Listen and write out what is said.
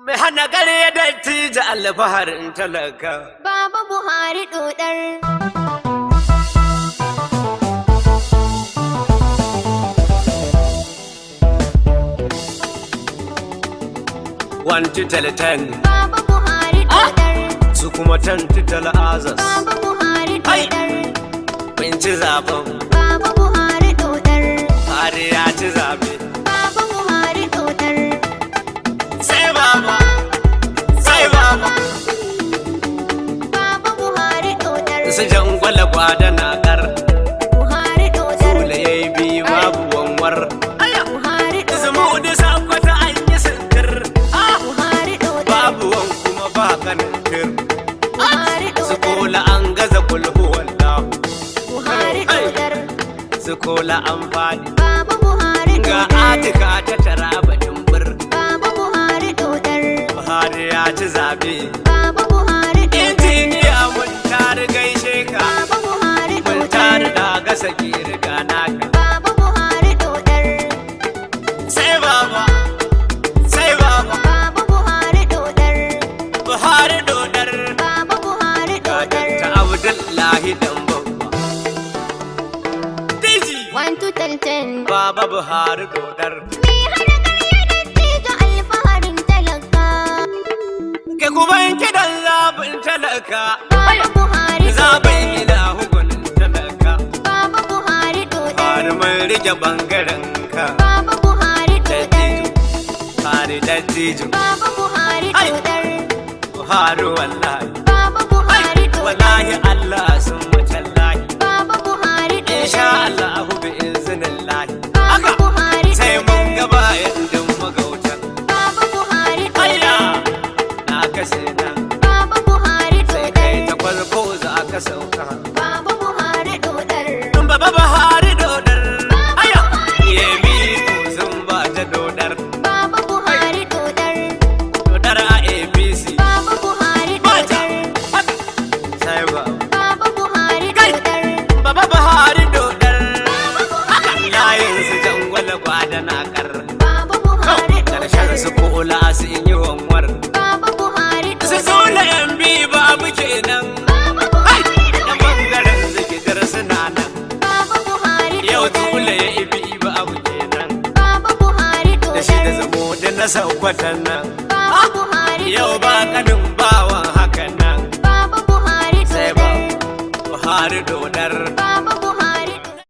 Mai hana gare dattijo alfaharin talaka. Baba Buhari dodar. One to tell 10, Baba Buhari dodar. Su kuma 10 to tell others. Baba Buhari Hai! dodar. Mun ci zaben, Baba Buhari dodar. Buhari ya ci zabe. Baba Buhari dodar. Sai baba, sai baba. Baba Buhari dodar. Su jangwala gwada na kar, Buhari dodar. Sule ya yi biyu babu wanwar. Buhari dodar. Zumuɗi sakwata an yi sintir, Buhari dodar. babu wan kuma ba kanin tir. Buhari Su dodar. kola an gaza kulhu wallahu, Buhari dodar. su kola an faɗi. Baba Buhari Ga dodar. Atika ta tara batun bir, Baba Buhari dodar. Buhari ya ci zabe. Baba Buhari dodar. Injiniya mun tare gaishe ka, Baba Buhari mun dodar. tare da gasa riga naka. Baba Buhari dodar. Sai baba, sai baba, Baba Buhari dodar. Buhari dodar. Baba Buhari Ga dodar. Dakta Abdullahi dan babba. Diji! 1 to 10 10. Baba Buhari dodar. Me hana ƙarya dattijo alfaharin talaka. Ke kuban kiɗan zaɓin talaka, Baba Buhari zaɓin dodar. gida hukunin talaka. Baba Buhari dodar. Buhari mun rike ɓangaren ka. Baba Buhari dodar. Dattijo, Buhari dattijo, Baba Buhari Ai. dodar. Buhari wallahi. Baba Buhari dodar. Wallahi Allah sun matallahi. Baba Buhari Insha dodar. Allahu bi iznillahi. Baba Haka Buhari sai mun dodar. ga bayan din magautan. Baba Buhari Hayya dodar. na kashe nan Baba Buhari sai kai dodar. ta kwalko za ka sauka. Baba Buhari dodar. Baba Buhari dodar. Hayya Yemi sun ba ta dodar. Baba Buhari dodar. Dodar a APC. Baba Buhari Bata. dodar. Haka. Sai ba. Baba Buhari Kai. dodar. Baba Buhari dodar. Baba Buhari Layin su jangwala gwada na kar. Baba Buhari Karshen su dodar. kola sun yi wanwar. Baba Buhari Su dodar. zola yan biyu babu kenan. Baba Buhari Yan dodar. bangaren zikidar suna nan. Baba Buhari Yau dodar. tula ya ibi babu kenan. Baba Buhari Da shi da dodar. zamo da na saukwatan nan. Baba Buhari Yau ba dodar. kanin bawan hakan nan. Baba Buhari Sai ba dodar. Buhari dodar.